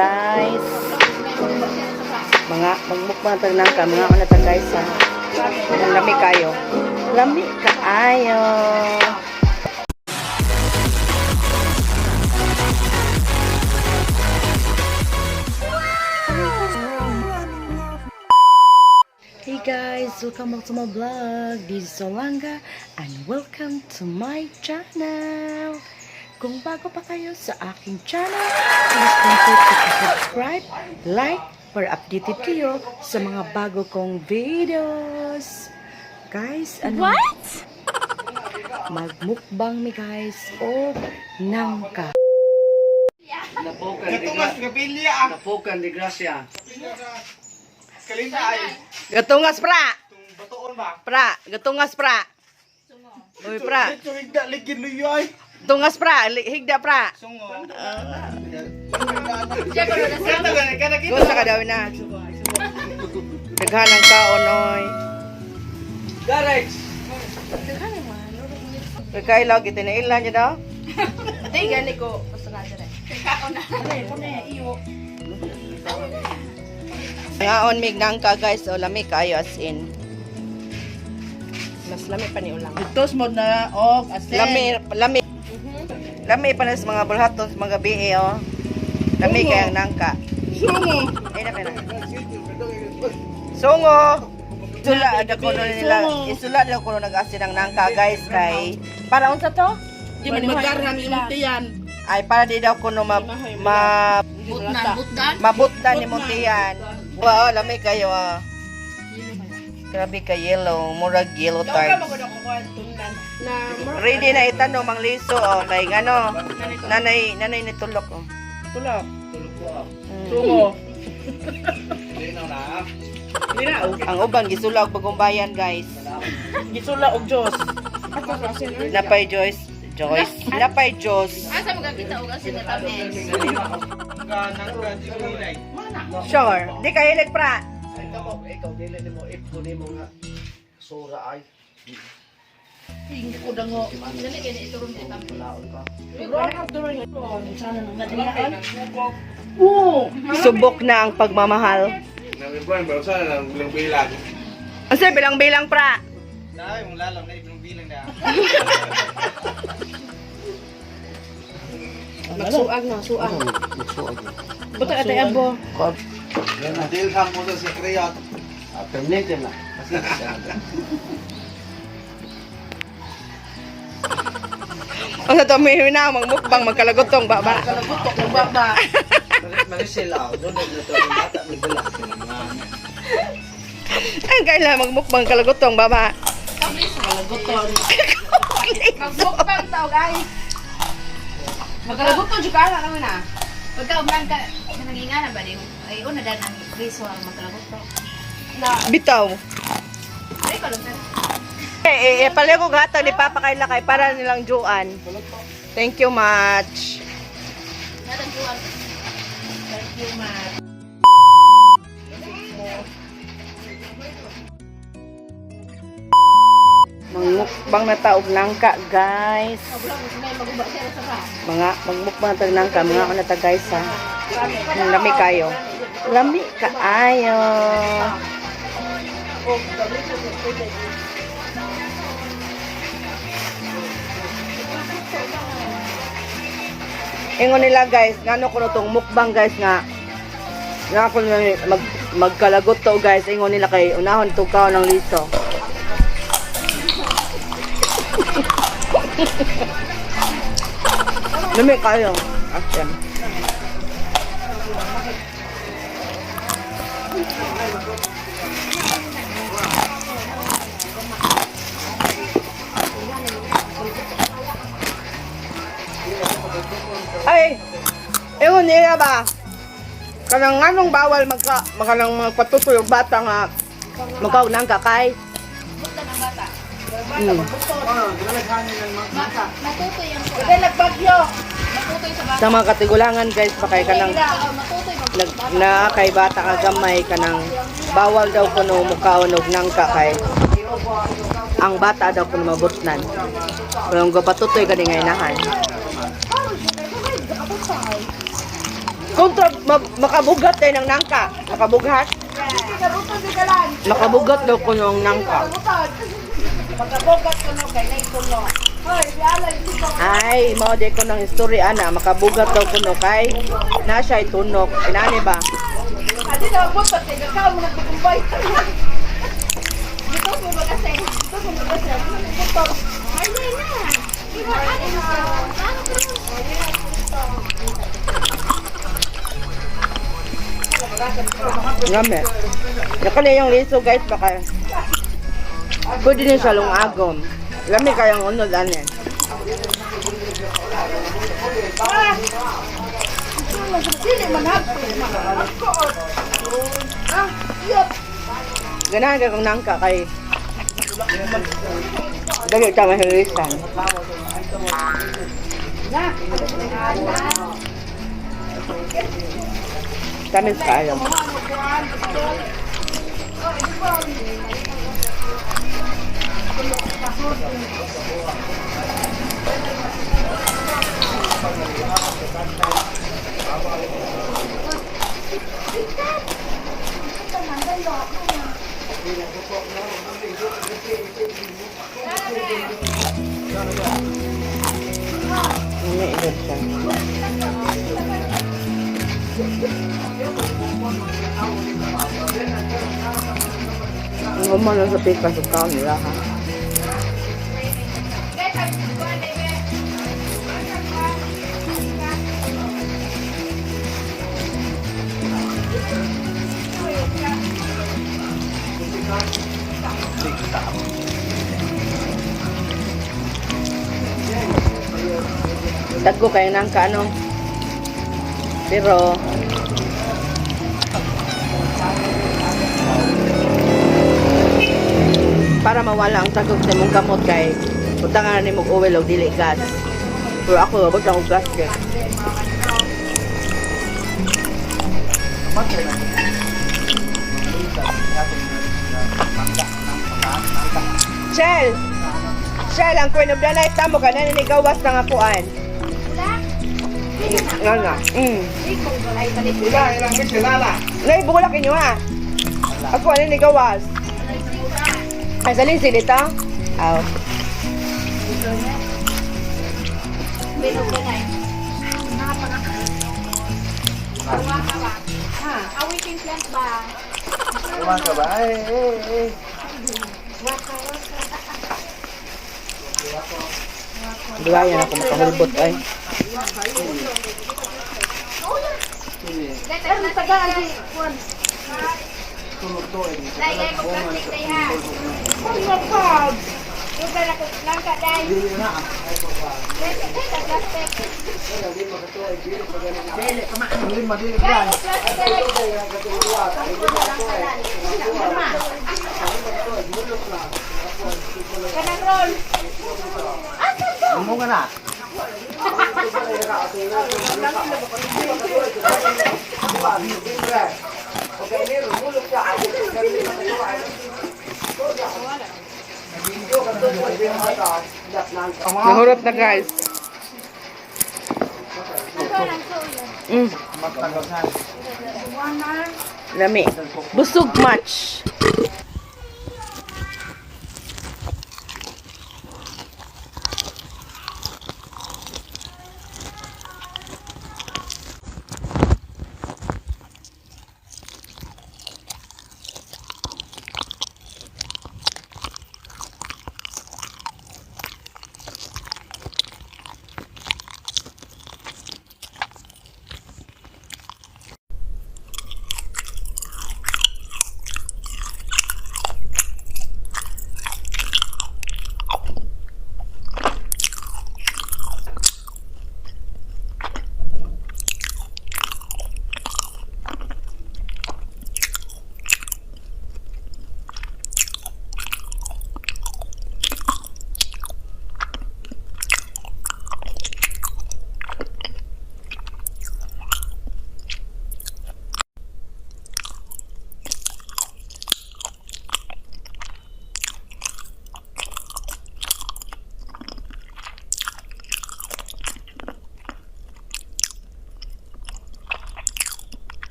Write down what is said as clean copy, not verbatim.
Guys. Mga magmukbang tag nangka, mga una ta, guys, ha. Ang lami kayo. Lami kaayo. Hey guys, welcome back to my vlog. This is Solanga and welcome to my channel. Kung bago pa kayo sa aking channel, please don't forget to subscribe, like, para updated kayo sa mga bago kong videos. Guys, ano? What? Magmukbang mi, guys, o nangka. Napokan di Katungas kapilya ah. Napokan di grasya. Kalinda ay. Gatungas pra! Tung batoon ba? Pra! Gatungas pra! Uy, pra! Ito higda ligid luyo ay. Tungas pra! Higda pra! Sungo. Kanta gani kada kita. Gusto ka daw na. Daghan ang kaon, oy. Garex. Kagkailaw, kita na ilan niya daw. Hindi, gani ko. Basta na dyan eh. Ngaon mig nangka, guys, o lami kayo as in. Mas lami pa ni ulang. Tos mo na og asin. Lami, lami. Lami pa na sa mga bulhaton sa mga gabi eh, oh. Lami kay ang nangka. Sungo. Ay na na. Sungo. Isula ada ko nila, isula daw ko nag-asin ang nangka, guys, kay para unsa to? Di man magarhan imong tiyan. Ay, para di daw kuno ma, ma Butnan, butnan. Mabutdan ni Montian. Wow, lami kayo ah. Grabe ka yellow, murag yellow tarts. Ready na itano mang liso oh kay ngano. Nanay nanay ni tulok oh. Tulok. Sungo. Ang uban gisula og bagong bayan, guys. Gisula og Dios. Napay Joyce, Joyce, napay Joyce. Asa magkakita og asin na tamis? Ganang ganang. Sure. Di ka hilig pra. Ikaw ikaw dili nimo if nimo nga sura ay. Hindi ko dango. Dali kay ni ituron di tamis. Laon ka. Oo. Subok na ang pagmamahal. Nang ba sa nang bilang bilang. Ang bilang-bilang pra. Nay mong lalom na bilang bilang na. Magsuag na, suag. Buta atay abo. Dil ham mo sa kriyat. Terminator na. Ang sa to may na magmukbang magkalagotong baba. Kalagutok ng baba. Marisel ah. Doon na to ang bata magdala mga. Ang kailan magmukbang kalagotong baba. Kalaguton. Magmukbang taog ay. Magkalaguton jud ka ana naman ah. Pagka ugman ka nanginga na ba di? Ay una dan ang riso ang magkalagot. Bitaw. Ay kalong sir. Eh, eh, eh pala ko gatag ni Papa kay Lakay para nilang juan. Thank you much. Natang juan. Thank you, ma. Mangmukbang na taog nangka, guys. May maguba siya sa ba. Mga magmukbang na tag nangka, mga una ta, guys, ha. Ang Lami kayo. Lami kaayo. Ingon nila, guys, ngano ko tong mukbang, guys, nga nga ako na magkalagot to, guys. Ingon nila kay unahon tukaw ng liso. Lami kayo. Asin. Ay, ingon nila ba? Kanang nganong bawal magka makanang magpatutoy og bata nga magkaog nang kakay. Butdan ang bata. Matutoy ang kuan. Dili nagbagyo. Matutoy sa bata. Sa mga katigulangan, guys, pa kay kanang Oo, matutoy mag nag na kay bata ka gamay kanang bawal daw kuno mukaon og nangka kay ang bata daw kuno mabutnan. Pero ang gapatutoy kani nga inahan. Kontra makabugat tayo ng nangka. Makabugat. Makabugat daw ko ng nangka. Makabugat ko no kay nay kuno. Hoy, biala dito. Ay, mao di ko ng istorya ana, makabugat daw kuno kay na siya itunok. Inani ba? Adi na butot kay kakaw mo nagkukumbay. Dito mo ba kasi? Dito mo ba kasi? Butot. Ay, na. Di ba, ano na? Ngame. Nakala yung liso guys baka pwede din siya lungagom. Lami kayang unod ani. Dili man hagpit. Ako. Ah, yep. Ganahan ka kung nangka kay dali ta mahilisan. Tamis kaayo. Ano ilog siya? Ang umano sa pikas sa kaon nila ha. Dagko kayo ng kaano. Pero para mawala ang tagog sa imong kamot kay butangan ni mong oil og dili gas. Pero ako butang og gas kay. Shell! Shell, ang Queen of the Night tamo ka na ninigawas na nga kuan. Nga nga. Ila, ilang kilala. Nay, bulak inyo ha. Ako ano ni gawas. Ay, salin silita. Aw. Bilog na eh. Waka ba? Awiting plant ba? Iwan ka ba? Ay, ay, ay. Duwayan ako makahulbot ay. Pero tagaan di kuan. Dai, ay ko plastic dai ha. Hoy, mapag. Duga na ko langka dai. Dai, dai, dai, plastic. Hindi, madili Dai, plastic dai. Kanang roll. Mo ka na. Nahurot na guys. Lami. Busog much.